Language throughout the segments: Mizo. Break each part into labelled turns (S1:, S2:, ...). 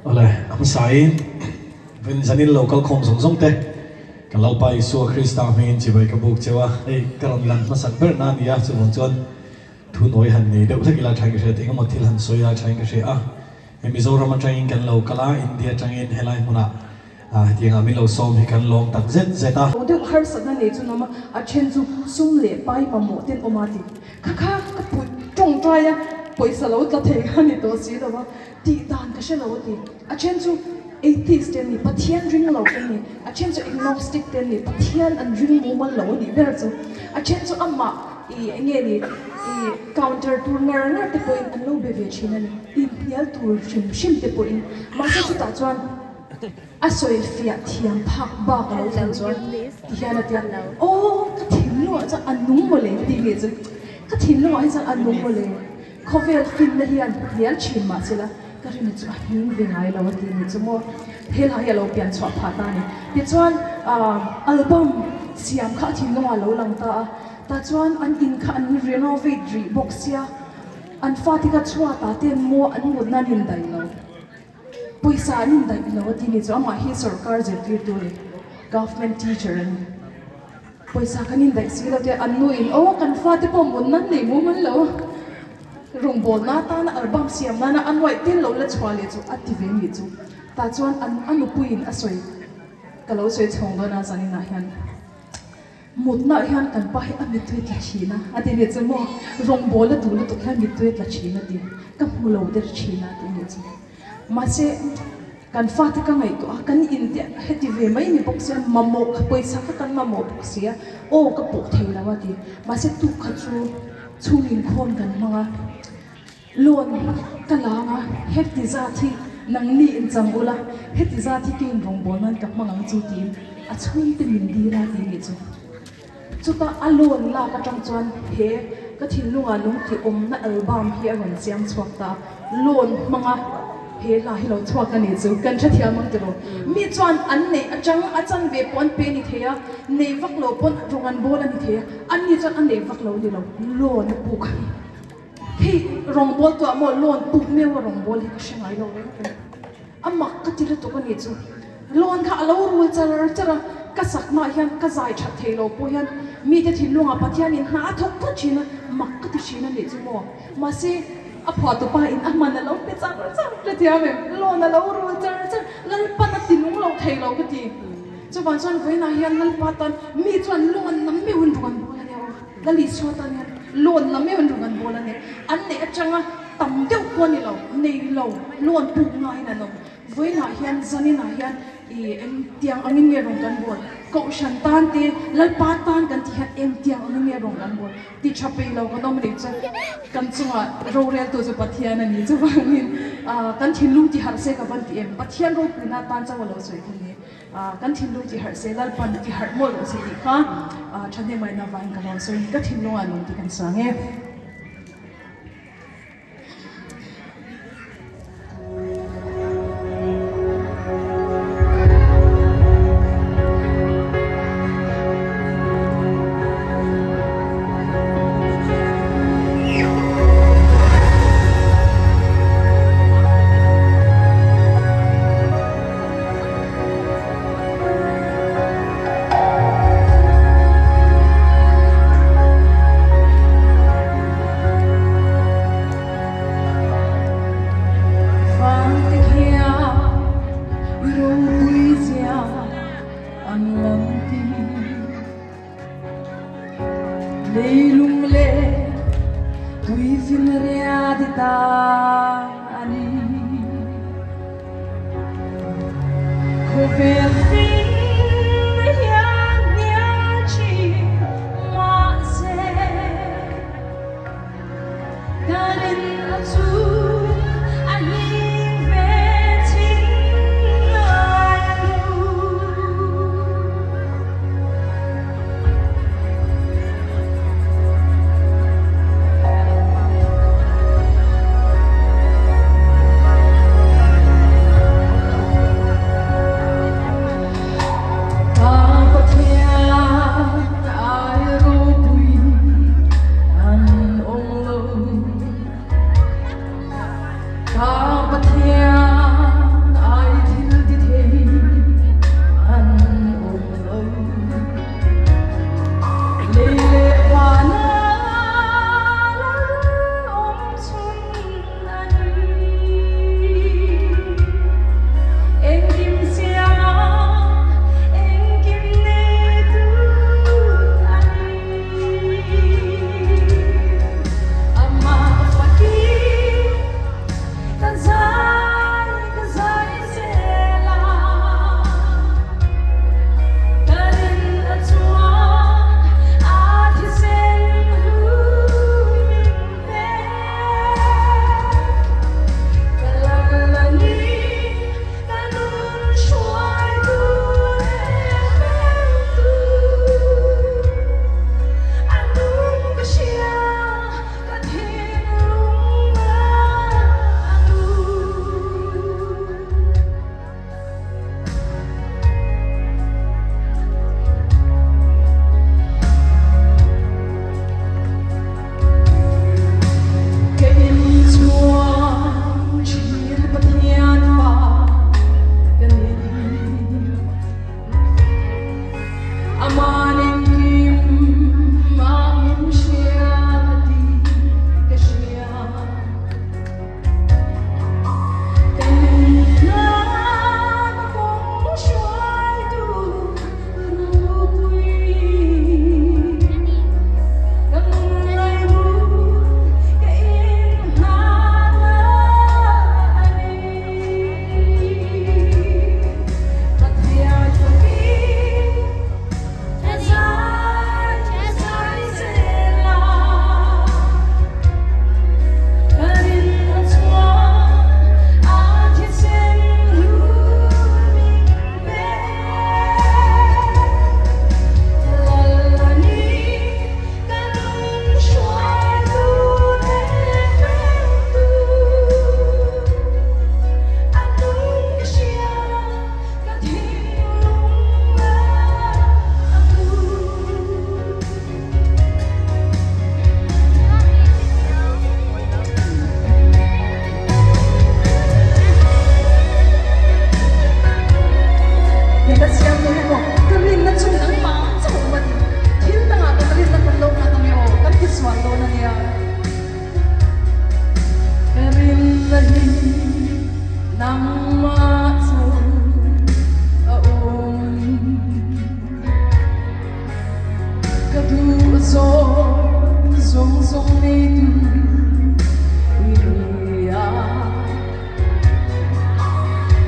S1: Awle, a hmasain zanin lo kal khawm zawng zawng te ka Lalpa Isua Krista hmingin chibai ka buk cheu a, hei ka rawn lan hmasak ber na a ni a, chuvang chuan thu nawi han nei deuh hlek ila thain ka hria, eng emaw thil han sawi a thain ka hria a, hei Mizoram atangin kan lo kal a, India atangin helai hmunah hetiangah min lo sawm hi kan lawm tak zet zet a.
S2: Aw deuh harsatna nei chu nawm a, a then chu sum leh pai mamawh ten awm a ti. Kha kha ka pui tawngtai a, pawisa lo tla thei kha ni tawh si lo a, tih dan ka hre lo a ti. A then chu atheist te an ni, Pathian ring lo te an ni, a then chu agnostic te an ni, Pathian an ring mumal lo a nih ber chu. A then chu amah ih eng nge ni ih counter tur ngar ngar te pawhin an lo be ve thin a ni, inhnial tur hrim hrim te pawhin. Mahse chutah chuan. A sawi fiah thiam phak bak a lo thlen chuan ti hian a ti a, Aw ka thinlungah chuan a nung mawle tih nih chu, ka thinlungah hi chuan a nung mawle, khawvel finna hian hnial thin mah sela ka rinna chu a hming ve ngai lo a ti nih chu maw, he hla hi a lo pian chhuah phah ta a ni. Tichuan album siam kha a thinlungah a lo lang ta a, tah chuan an in kha an renovate rih bawk sia, an fate kha chhuatah ten maw an mutna an indaih lo. Pawisa an indaih lo a ti ni chu amah hi sorkar zirtirtu a ni, government teacher a ni. Pawisa kan indaih si lo te an nu in aw kan fate pawh mut nan nei mu man lo rawngbawlna atana album siam nana a nuaih tel lo la chhuah leh chu a ti ve ni chu. Tah chuan an a nupuiin a sawi ka lo sawi chhawng dawn a zaninah hian. Mutnaah hian kan pa hi a mittui tla thin a, a ti nih chu maw? Rawngbawl a duh lutuk hian mittui a tla thin a ti, ka hmu lo der thin a ti nih chu. Mahse, kan fate ka ngaihtuah a, kan inte heti ve mai ni bawk sia, mamawh kha pawisa kha kan mamawh bawk si a, aw ka pawh thei lo a ti. Mahse, tuk kha chu chhung inkhawm kan hmang a, loan ka lang a, heti zat hi nangni inchang ula, heti zat hi keiin rawngbawl nan ka hmang ang chu tiin a chhungte min dil a tih nih chu. Chutah a loan lak atang chuan he ka thinlungah lung tih awmna album hi a rawn siam chhuak ta a, loan hmanga he hla hi lo chhuak a nih chu kan hrethiam ang tiraw. Mi chuan an neih atang a chanve pawh an pe a ni thei a, nei vak lo pawn rawng an bawl a ni thei a, ani chuan a nei vak lo ni lo, loan a puk. Hei rawngbawl tuah maw loan puk meuh a rawngbawl hi ka hre ngai lo reng reng. A mak ka ti lutuk a nih chu. Loan kha a lo rul char char a, ka saknaah hian ka zai that thei lo pawh hian mite thinlungah Pathianin hna a thawk phawt thin a, mak ka ti thin a nih chu maw. Mahse a phuahtupa in a hman a lo pe char char ka thiam em, loan a lo rul char char, Lalpan a ti nung lo thei lo ka ti. Chuvang chuan vawiinah hian Lalpa tan mi chuan loan lam meuhin ruk an bawl a nia aw. Lal Isua tan hian loan lam em an ruk an bawl a ni. An neih atanga tam deuh pawh a ni lo, nei lo, loan puk ngaiin an awm. Vawiinah hian, zaninah hian i engtiang angin nge rawn kan bawl? Kohhran tan te, Lalpa tan kan tih hian engtiang angin nge rawn kan bawl? Ti tha peih lo kan awm a nih chuan kan chungah roreltu chu Pathian a ni. Chuvangin kan thinlung ti harh se ka van ti em? Pathian ropuina tan chauh a lo sawi kha ni. Kan thinlung ti harh se, Lalpan ti harh mawlh rawh se tih kha thahnemaiin avangin ka lo sawi a ni. Ka thinlungah lung tih kan sang e. Vangte khian i ropui zia an lang ti. Leilung leh tuifin ria ti ta a ni. Khawvel fin hian hnial thin mahse ka rinna chu a hning ve thin ngai lo. Ka duh zawng zawng zawng neitu i ni a.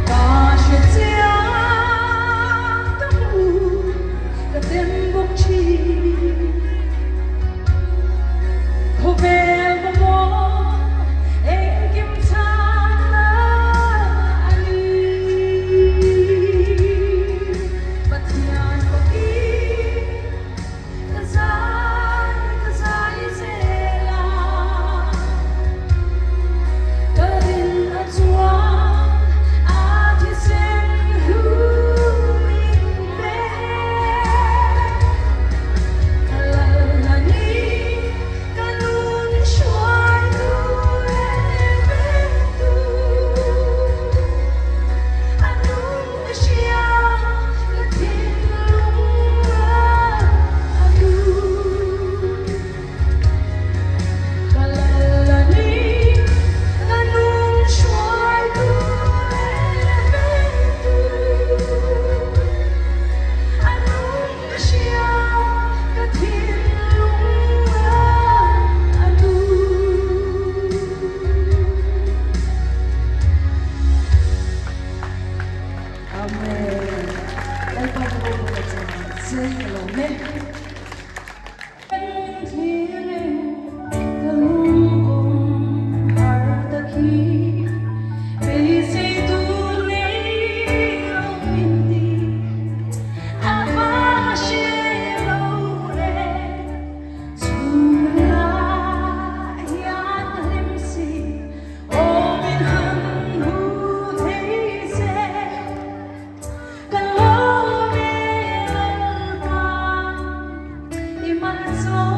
S2: Ka hre chiang ka hmu ka tem bawk thin. Khawvel mamawh engkim chhanna a ni. Pathian fakin ka zai ka zai zel a, ka rin a chuan a thisen hlu min pe. Ka lal a ni, ka nun hruaitu leh vektu. A nung ka hria, ka thinlung a nu. Ka lal a ni, ka nun hruaitu leh vektu. A nung ka hria, ka thinlung a nu. Amen. Lalpa ka ropui a che che ka lawm e. Ka lungawm har tak hi beisei tur nei lo min ti a va hre lo e. Chhungrah hian ka hlim si aw min han hu thei se. Ka lawm e Lalpa i malsawm.